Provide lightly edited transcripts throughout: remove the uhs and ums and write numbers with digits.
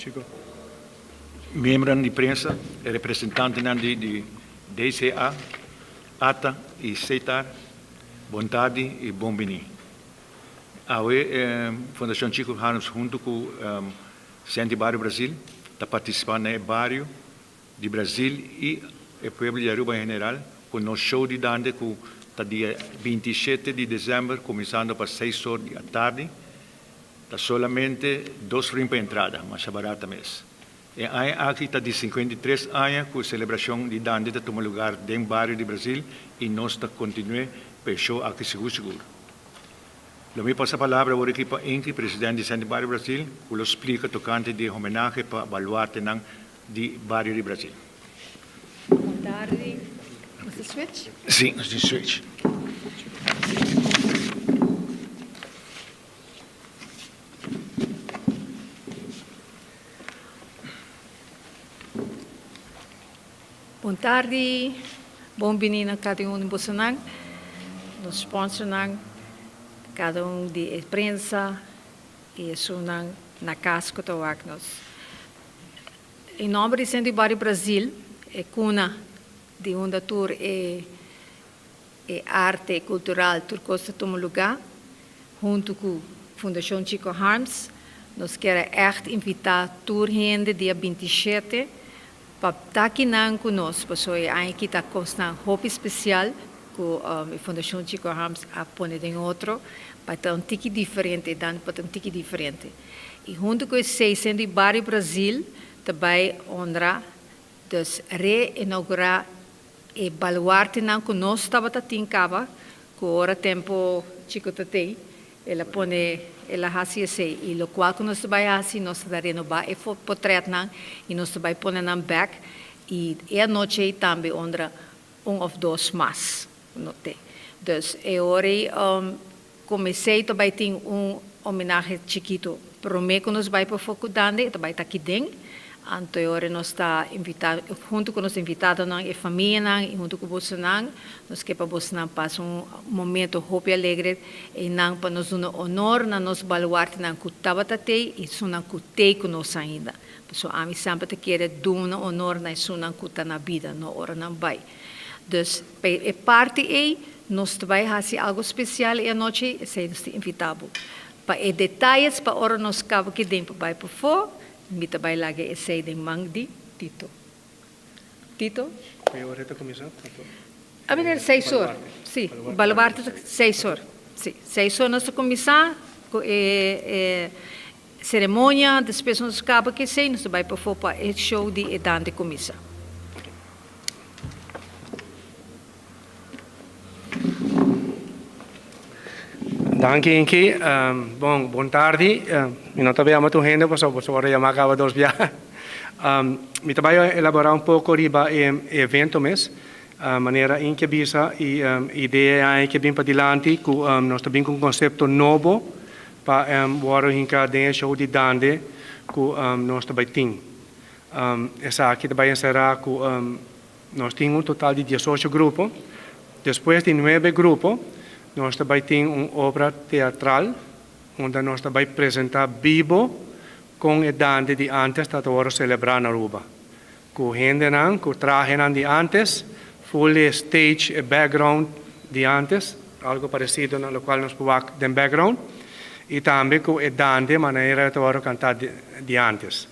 Chico. Miembronan di prensa, e representantenan di DCA, ata y Setar, bon tardi y bon bini. Awe Fundacion Chico Harms hunto cu Senti Bario Brasil ta participa na e bario di Brasil y e pueblo di Aruba en general cu nos show di Dande cu ta dia 27 di december cuminsando pa seis or di atardi. Ta solamente dos rin pa entrada, masha barata mes. E aña aki ta di 53 aña cu e celebracion di Dande ta tuma lugar den bario di Brasil y nos ta continue pa e show aki sigur sigur. Lo mi pasa palabra awor aki pa Inky, president di Senti Bario Brasil, cu lo splica tocante di e homenahe pa baluartenan di bario di Brasil. Bon tardi. Nos ta switch? Si, nos tin switch. Bon tardi, bon bini na kada un di bosonan, nos sponsornan, kada un di e prensa i esunnan na kas ku ta wak nos. En nomber di Centro di Bario Brazil, e kuna di unda tur e E arte kultural tur kos ta tuma lugá. Huntu ku Fundashon Chico Harms nos kier a ègt invitá tur hende dia 27 pa ta kinan ku nos pasobra e aña aki ta kosnan hopi spesial ku e Fundashon Chico Harms a pone den otro pa ta un tiki diferente e dande pa ta un tiki diferente. I huntu ku esei Sentro di Bario Brazil ta bai honra dus re-inaugurá E baluartenan ku nos tabata tin kaba, ku ora tempu Chico ta tei, el a pone, el a hasi esei. I lokual ku nos ta bai hasi, nos ta renobá e potretnan i nos ta bai pone nan bèk. I e anochi ei tambe ondra un òf dos mas no tei. Dus e ora ei ku esei ta bai tin un homenahe chikitu promé ku nos bai pafó ku Dande, e ta bai ta aki den. Anto e ora nos ta invitá huntu ku nos invitadonan, e famianan i huntu ku bosonan, nos ke pa bosonan pasa un momento hopi alegre einan pa nos duna honor na nos baluartenan ku tabata tei i esunnan ku tei ku nos ainda. Pasobra ami semper ta kere duna honor na esunnan ku ta na bida, no ora nan bai. Dus pa e parti ei nos ta bai hasi algo spesial e anochi, esei nos ta invitá bo. Pa e detayes pa ora nos kaba ki den pa bai pafó, mi ta bai laga esei den man di Tito. Tito? Ku e ora ta kuminsá? A bira seis or, si, baluarte ta seis or, si, seis or nos ta kuminsá ku e seremonia, despues nos kaba ku esei nos ta bai pafó pa e show di e dande kuminsá. Danki Inki. Bon, bon tardi. Mi no ta yama tur hende pasobra boso ora yama kaba dos bia. Mi ta bai elabora un poko riba e evento mes. Manera Inki a bisa e idea ei ke bin padilanti ku nos ta bin ku un konsepto nobo pa wòrdu hinka den e show di Dande ku nos ta bai tin. Esaki ta bai enserá ku nos tin un total di diesocho grupo. Despues di nuebe grupo nos ta bai tin un obra teatral unda nos ta bai presentá bibo kon e Dande di antes ta ta wòrdu selebrá na Aruba. Ku hendenan ku trahenan di antes, full e stage, e background di antes, algo paresido na lokual nos por wak den background, i tambe ku e Dande manera ta wòrdu kantá di antes.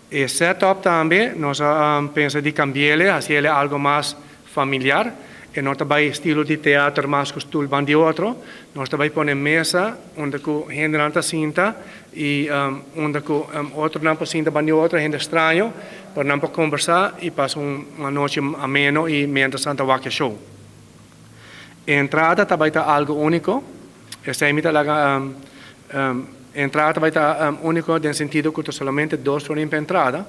E set up tambe nos a pensa di cambiele, haciele algo mas familiar. E no ta bay estilo di teater mas cu stoel ban di otro. Nos ta bay pone mesa unda cu hendenan ta sinta y unda cu otronan por sinta ban di otro, hende straño, pa nan por conversa y pasa un anochi ameno y mientras nan ta wak e show. E entrada ta bay ta algo unico. Esey mi ta laga E entrada ta bai ta úniko den sentido ku ta solamente dos florin pa entrada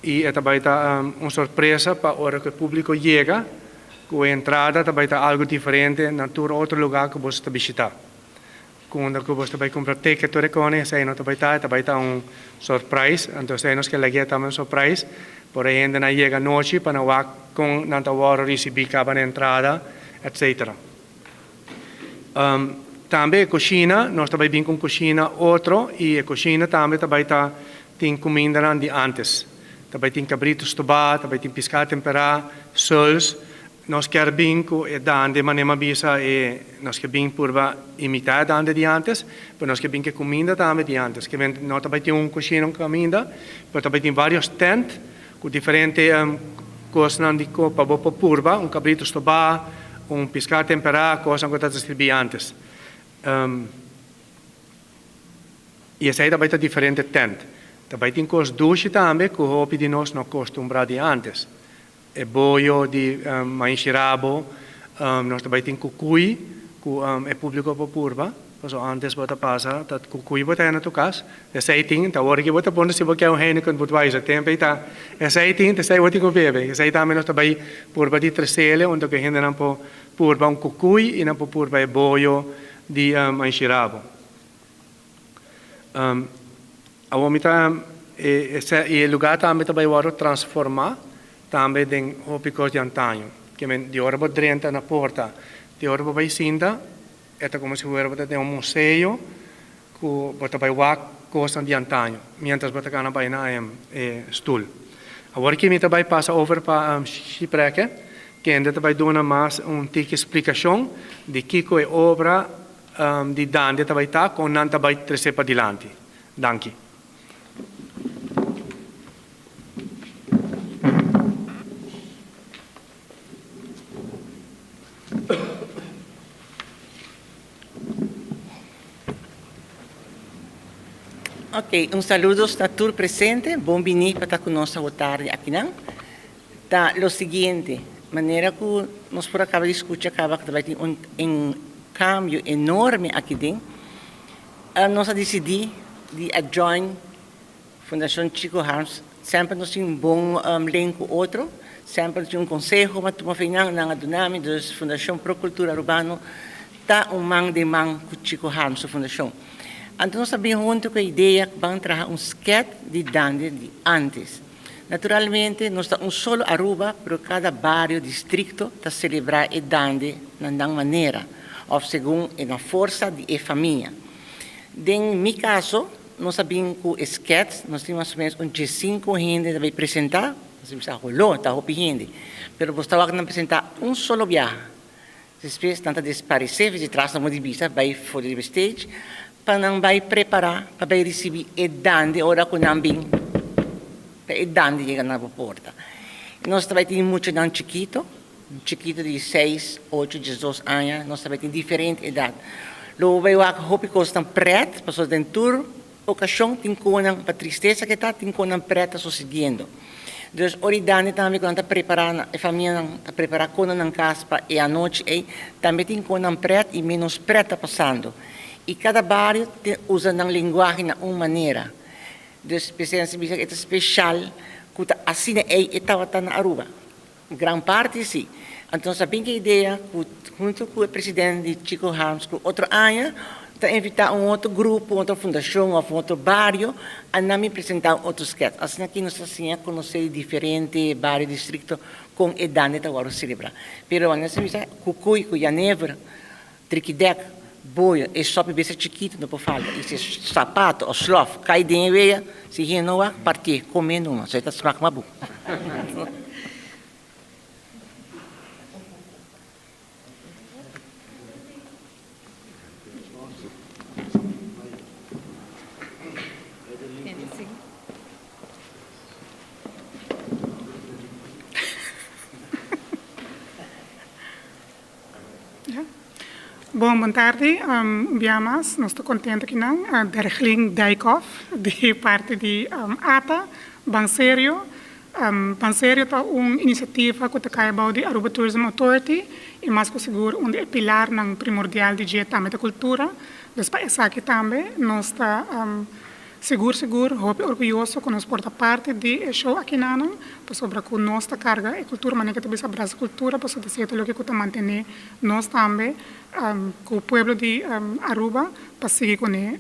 i e ta bai ta un sorpresa pa ora ku e públiko yega ku e entrada ta bai ta algu diferente na tur otro lugá ku boso ta bishitá. Ku unda ku boso ta bai kumpra ticket tur e kone esei no ta bai ta, e ta bai ta un sorprais. Anto esei nos ke lag'é tambe un sorprais por e hendenan yega anochi pa nan wak kon nan ta wòrdu risibí kaba na entrada etcetera. Tambe e kushina, nos ta bai bin ku un kushina otro i e kushina tambe ta bai ta tin kumindanan di ántes. Ta bai tin kabritu stobá, ta bai tin piská temperá, suls. Nos kier bin ku e dande manera mi a bisa e nos ke bin purba imitá e dande di ántes, pero nos ke bin ku e kuminda tambe di ántes. Ke men no ta bai tin un kushina un kaminda, pero ta bai tin vários tènt ku diferente kosnan di pa bo por purba, un kabritu stobá, un piská temperá, kosnan ku ta ta sirbi ántes. I esei ta bai ta diferente tent. Ta bai tin kos dushi tambe ku hopi di nos no kostumbrá di ántes. E boyo di maishi rabo, nos ta bai tin kukui ku e públiko por purba, pasobra ántes bo ta pasa ta kukui bo ta hende na tu kas. Esei tin, ta ora ki bo ta pone si bo ke un Heineken Budweiser, tempu ei ta esei tin, ta esei bo tin ku bebe. Esei tambe nos ta bai purba di tresele unda ku e hendenan por purba un kukui i nan por purba e boyo di maishi rabo. Awor mi ta e e lugá tambe ta bai wòrdu transformá tambe den hopi kos di antaño. Ke men di ora bo drenta na porta te ora bo bai sinta e ta komo si fuera bo ta den un museo ku bo ta bai wak kosnan di antaño miéntras bo ta kana bai na e stul. Awor ki mi ta bai pasa over pa Shipreke kende ta bai duna mas un tiki splikashon di kiko e obra di Dande ta bai ta, kon nan ta bai trese padilanti. Danki. Ok, un saludo na tur presente. Bon bini pa ta ku nos awo tardi akinan. Ta lo siguiente, manera ku nos por a kaba di skucha kaba ku ta bai tin un un kambio enorme aki den, nos a disidí di a join Fundashon Chico Harms. Semper nos tin un bon link ku otro, semper nos tin un konseho pa tuma fe nan, nan a duna mi, dus Fundashon Pro Kultura Arubano ta un man den man ku Chico Harms su fundashon. Anto nos a bin huntu ku e idea ku ban traha un sket di dande di ántes. Naturalmente nos ta un solo Aruba pero cada bario, districto ta celebra e dande na nan manera of segun e na forsa di e famia. Den mi caso nos a bin cu e skets, nos tin mas o menos un diescinco hende ta bay presenta, nos a bisa holo ta hopi hende, pero bo ta wak nan presenta un solo biaha, despues nan ta desparece di tras nan bo di bisa bay for di riba stage pa nan bay prepara pa bay ricibi e dande ora cu nan bin pa e dande yega na bo porta. Nos ta bay tin muchanan chikito, chikito di seis, ocho, diesdos aña, nos ta bay tin diferente edad. Lo bo bay wak hopi cosnan pret pasobra den tur Ocasion tin conan pa tristesa ke ta, tin conan pret ta sucediendo. Dus ora e dande tambe cu nan ta prepara na e famianan ta prepara conan nan cas pa e anochi ey, tambe tin conan pret y menos pret ta pasando. Y cada bario tin usa nan lenguahe na un manera. Dus p'esey nan sa bisa cu e ta special cu ta asina ey e tabata na Aruba. Gran parti si. Anto nos a bin ku e idea ku huntu ku e president di Chico Harms ku otro aña ta invitá un otro grupo, un otro fundashon òf un otro bario a nan bin presentá un otro skèts. Asina aki nos ta siña konosé di diferente bario, distrikto kon e dande ta wòrdu selebrá. Pero nos a bisa Kukuy ku Yanever Trikidèk, boyo, e sòpi bes e chikitu no por falta i si sapato òf slòf kai den e wea, si hende no wak, partié, komé numa, so e ta smak mabu. Bon, bon tardi. Un bia mas nos ta contento akinan. Berglin Dijkhoff di parti di ata, Ban Serio. Ban Serio ta un iniciativa cu ta cay abao di Aruba Tourism Authority y mas cu sigur un di e pilarnan primordial di dje tambe ta cultura. Dus pa esaki tambe nos ta Sigur sigur hopi orguyoso ku nos por ta parti di e show akinanan, pasobra ku nos ta karga e kultura manera ke ta bisa brasa kultura pasobra ta sierto loke ku ta mantené nos tambe ku pueblo di Aruba pa sigui kuné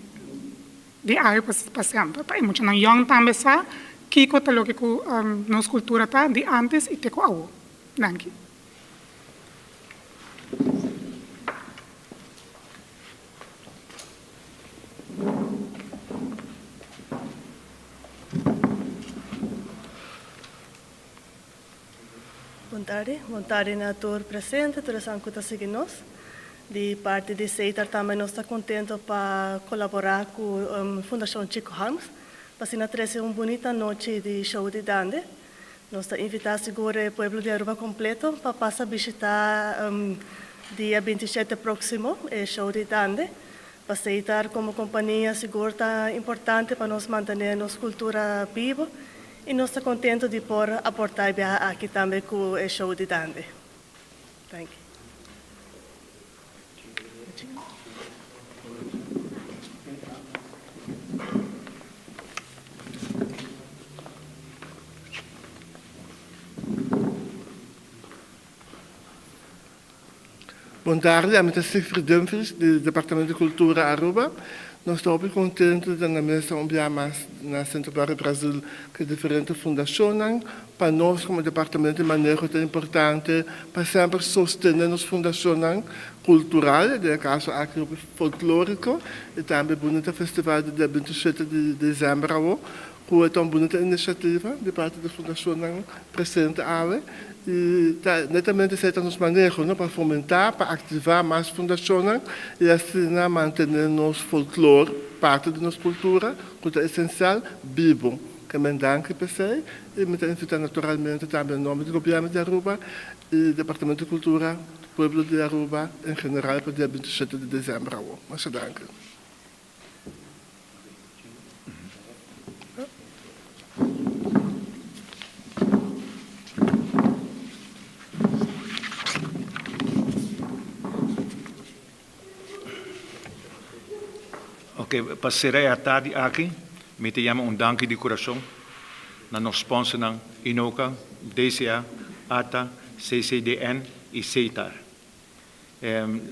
di awe pa semper pa e muchanan yòn tambe sa kiko ta loke ku nos kultura ta di antes i te ku awo. Danki. tardi. Bon tardi na tur presente, tur esnan ku ta sigui nos. Di parti di Setar tambe nos ta kontento pa kolaborá ku Fundashon Chico Harms pa asina trese un bunita nochi di show di dande. Nos ta invitá sigur e pueblo di Aruba kompleto pa pasa bishitá dia 27 próksimo e show di dande. Pa Setar komo kompania sigur ta importante pa nos mantené nos kultura bibo i nos ta kontento di por aportá e biaha aki tambe ku e show di dande. Danki. Bon tardi, ami ta Siegfried Dumfries di Departamento di Cultura Aruba. Nos ta hopi contento di ta na mesa un bia mas na Centro Barrio Brasil cu e diferente fundacionnan. Pa nos como Departamento di Maneho ta importante pa semper sostene nos fundacionnan cultural, den e caso aki hopi folklorico y tambe bunita festival di dia 27 di december awo. Cu e ta un bunita iniciativa di parti di fundacionnan presente awe y ta netamente esey ta nos maneho, no, pa fomenta, pa activa mas fundacionnan y asina mantene nos folklor, parti di nos cultura cu ta esencial, bibo. Ke men danki p'esey y mi ta invita naturalmente tambe en nomber di Gobierno di Aruba y Departamento di Cultura, pueblo di Aruba en general pa dia 27 di december awo. Masha danki. Ok, pa sera e atardi aki, mi ta yama un danki di kurason na nos sponsornan Inoka, DCA, ata, CCDN i Setar.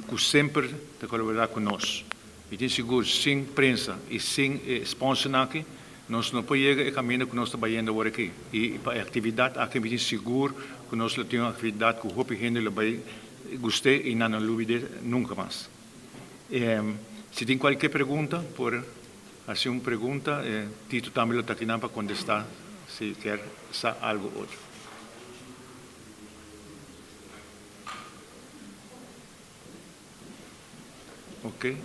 Ku semper ta kolaborá ku nos. Mi tin sigur sin prensa i sin e sponsornan aki nos no por yega e kaminda ku nos ta bayendo awor aki. I pa e aktividat aki mi tin sigur ku nos lo tin un aktividat ku hopi hende lo bai gust'é i nan no lubid'é nunka mas. Si tin kualke pregunta por hasi un pregunta, Tito tambe lo ta akinan pa kontestá si kier sa algu otro. Ok.